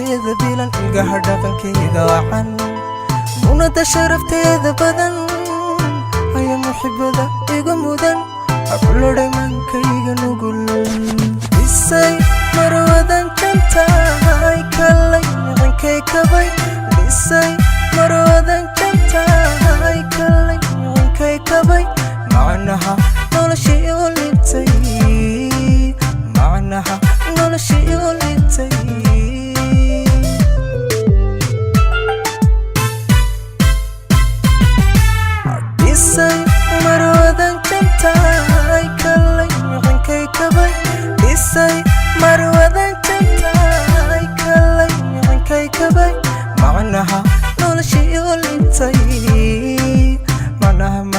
Quruxdeeda bilan, ilgaha dhaqankeeda wacan, munada sharafteeda badan, aya muxibada igu mudan, hakuladhay maankayga nugul. Dhisay marwadan jantahay, kalay micinkay kabay. Dhisay marwadan jantahay, kalay micinkay kabay. Macnaha noloshii u libtay, macnaha noloshii u libtay. Dhisay marwadan jantahay, kalay micinkay kabay. Dhisay marwadan jantahay, kalay micinkay kabay. Macnaha noloshii u libtay, macnaha.